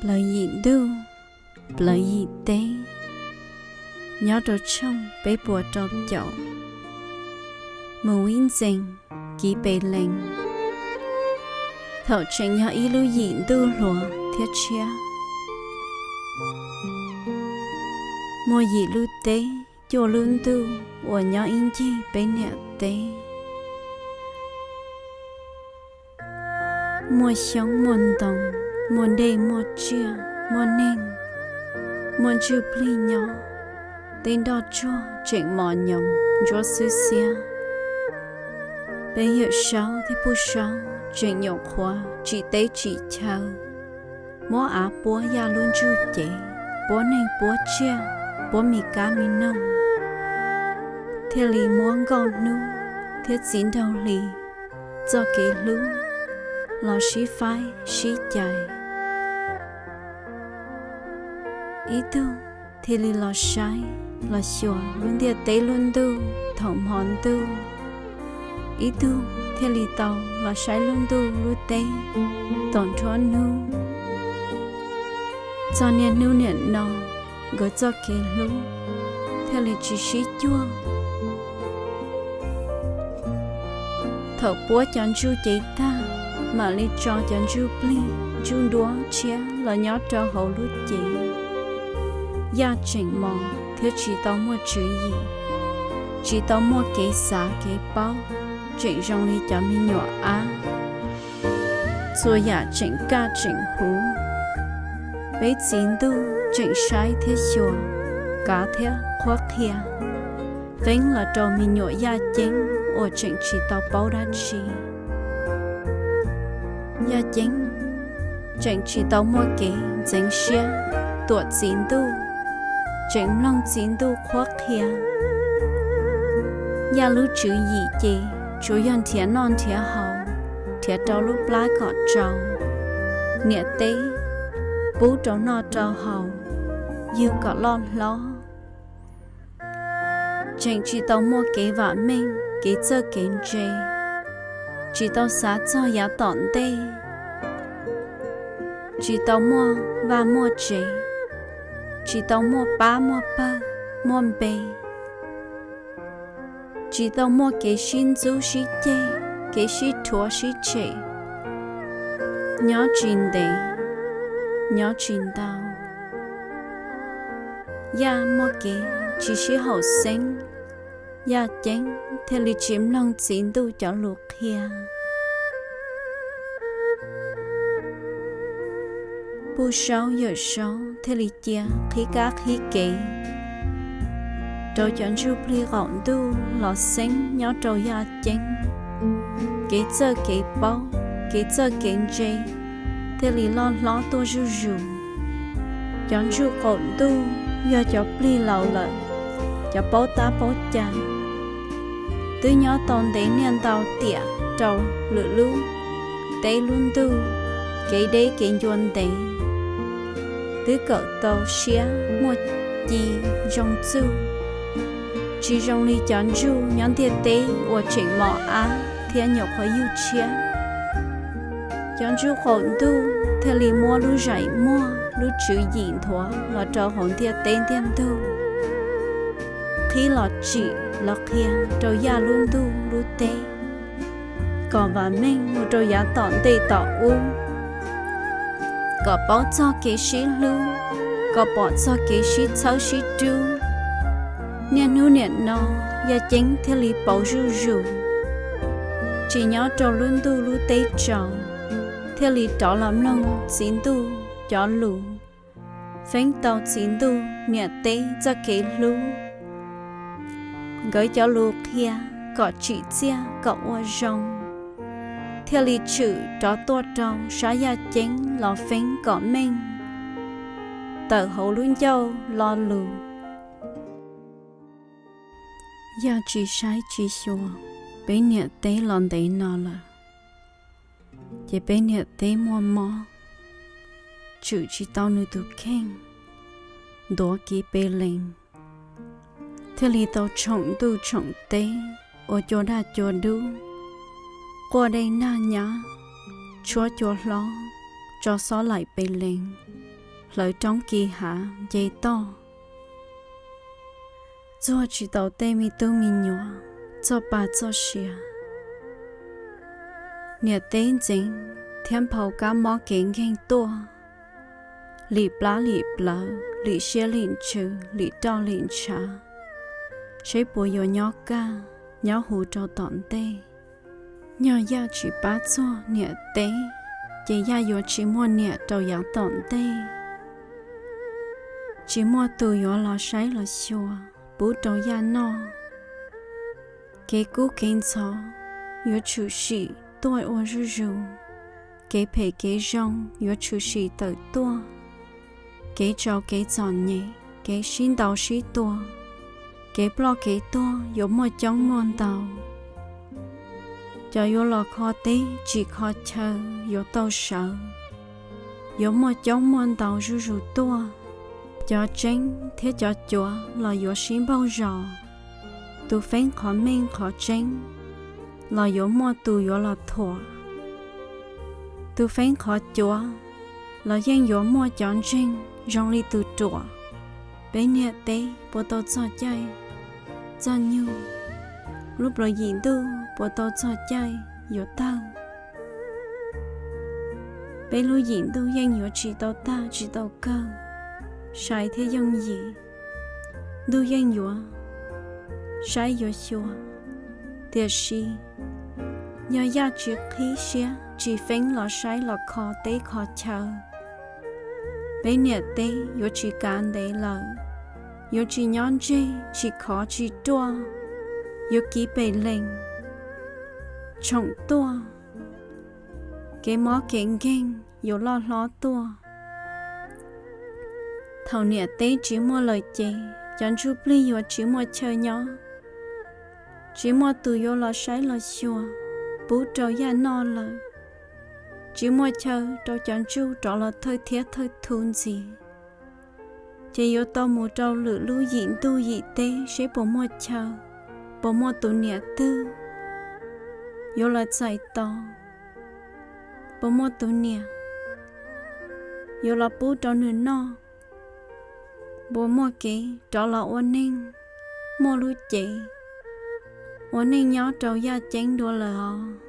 Plawv yim ntuj, plawv yim teb. Nyob rau tshooj peb puas rau caum, mus ib ntxees kiv pes lees, thaum tseem yog ib lub yim ntuj hluas thiab tshiab. Muaj yim lub teb, cuaj lub ntuj uas nyob ib ncig peb niam teb. Muaj xyoob muaj ntoo, muaj dej muaj tsiaj, muaj neeg, muaj ntsuj plig nyob. Tej nroj tsuag tseem mos nyoos ntsuab xwb xiab. Peb Yawm Saub thiab Pub Saub tseem nyuam qhuav tsim teb tsim chaw, muab av puab Yaj lub ntsuj cev, puab neeg puab tsiaj, puab me kab me noog, thiaj li muab Nkauj Hnub thiab Txiv Nraug Hli txoj kev hlub los sib faib sib cais. Ib tug thiaj li los saib los xyuas lub ntiaj teb lub ntuj thaum hmo ntuj, ib tug thiaj li tau los saib lub ntuj lub teb thaum nruab hnub. Txog niaj hnub niam no, nkawd txoj kev hlub thiaj li tsis sib cuag. Thaum puab cov ntsuj cev tag, mam li tso cov ntsuj plig ntsuj nruab tshiab los nyob rau hauv lub cev. Yaj tseem mos thiab tsis tau muaj tswv yim, tsis tau muaj kev xav kev paub, tseem zoo li cov me nyuam ab. Txhua yam tseem kaj tseem huv. Peb txiv ntuj tseem saib thiab xyuas, kav thiab qhuab qhia, feeb los rau me nyuam Yaj Ceeb uas tseem tsis tau paub dab tsi. Yaj Ceeb tseem tsis tau muaj kev ntxeev siab tuam txiv ntuj, tseem mloog txiv ntuj qhuab qhia. Yaj lub tswv yim ces tsuas yog nrhiav noj nrhiav haus, nrhiav rau lub plab kom tsau, niam teb pub rau noj rau haus, yug kom loj hlob. Tseem tsis tau muaj kev vam meej kev txawj kev ntse, tsis tau xav txog yav tom ntej, tsis tau muaj vaj muaj tsev, tsis tau muaj pab muaj pawg muaj npe, tsis tau muaj kev sib ntxub sib ceg, kev sib rhuav sib tshem, nyob tsis ntev, nyob tsis ntau. Yaj muaj kev tsis sib haum xeeb, Yaj Ceeb thiaj li tsis mloog txiv ntuj cov lus qhia. Pub Saub Yawm Saub thiaj li cia qhib kab qhib kev rau cov ntsuj plig qaum ntuj los xeeb nyob rau Yaj Ceeb. Kev txawj kev paub, kev txawj kev ntse thiaj li loj hlob tuaj zuj zus. Cov ntsuj qaum ntuj yog cov plig laus lawm, cov paub tab paub cai, twb nyob tau ntev niaj ntau tiam rau lwm lub teb lub ntuj, kev deb kev ncua ntev, twb kawm tau siab muaj ci zoo txuj, tsis zoo li cov ntsuj nyob ntiaj teb uas tseem mos ab thiab nyuam qhuav yug tshiab. Cov ntsuj qaum ntuj thiaj li muab lub zais muag lub tswv yim nthuav los rau hauv ntiaj teb ntiaj ntug, qhib los tsim los qhia rau Yaj lub ntuj lub teb, kom vam meej mus rau yav tom ntej tom ub, kom paub txog kev sib hlub, kom pom txog kev sib txhawb sib rub. Niaj hnub niam no, Yaj Ceeb thiaj li pauv zuj zus, tsis nyob rau lub ntuj lub teb tsaus, thiaj li rov los mloog txiv ntuj cov lus, feeb tau txiv ntuj niam teb txoj kev hlub, nkawd cov lus qhia kom tsim txiaj kom ua zoo, thiaj li tshwm rov tuaj rau sab Yaj Ceeb los feeb kom meej tawm hauv lub ncauj lo lus. Yaj tsis saib tsis xyuas peb niam teb los ntev no lawm, ces peb niam teb muaj mob, tshwm tsis tau nws tus kheej, ntuav kiv pes lees, thiaj li tau tshoom ntuj tshoom teb, ua cua daj cua dub, quaj dej nag nyab, tshuab cua hlob, tso xob laim pes lees, hlawv roob kis hav nce toj, txuag tsis tau tej me tub me nyuam txoj pa txoj sia. Niam teb ntxeev thiab nphau kab mob kev nkeeg tuaj, lim plab lim plawv, lim siab lim ntsws, lim roj lim ntshav, seb puas yuav nyob kaj nyob huv rau tom ntej. Yog Yaj tsis pab txuag niam teb, ces Yaj yuav tsis muaj niam rau yav tom ntej. Tsis muaj tus yuav los saib los xyuas pub rau Yaj noj. Kev kub kev ntxhov yuav tshwm sim tuaj ua zuj zus, kev phem kev zoo yuav tshwm sim tawm tuaj. Kev tsaus kev txom nyem, kev sib ntaus sib tua, kev ploj kev tuag yuav muaj coob muaj ntau. Cov yuav los kho teb tsim kho chaw yuav tau sawv, yuav muaj coob muaj ntau zuj zus tuaj. Cov tseeb thiab cov cuav los yuav sib npaug zos. Tus feeb qhov meej qhov tseeb los yuav muaj tus yuav los thuam. Tus feeb qhov cuav los yeej yuav muaj cov ntseeg zoo li tus ruam. Peb niam teb puas tau txog caij txog nyug? Lub plaub yim ntuj puas tau txog caij yuav tawg? Peb lub yim ntuj yeej yuav tsis tau tag tsis tau kawg, sai thiab yooj yim, ntuj yeej yuav saib yuav xyuas. Tiam sis yog Yaj tsis qhib siab tsis feeb los saib los kho teb kho chaw, peb niam teb yuav tsis kav ntev lawm, yuav tsis nyob ntseg tsis khov tsis ruaj, yuav kiv pem lees tshoom tuaj. Kev mob kev nkeeg yuav loj hlob tuaj. Thaum niam teb tsis muaj lawm ces cov ntsuj plig yuav tsis muaj chaw nyob, tsis muaj tus yuav los saib los xyuas pub rau Yaj noj lawm, tsis muaj chaw rau cov ntsuj rov los thawj thiab thawj thu ntxiv. Ces yuav tau mus rau lwm lub yim ntuj yim teb seb puas muaj chaw, puas muaj tus niam twg yuav los txais tos, puas muaj tus niam yuav los pub rau nws noj, puas muaj kev rov los ua neeg, muaj lub cev ua neej nyob rau Yaj ceeb dua lawm os.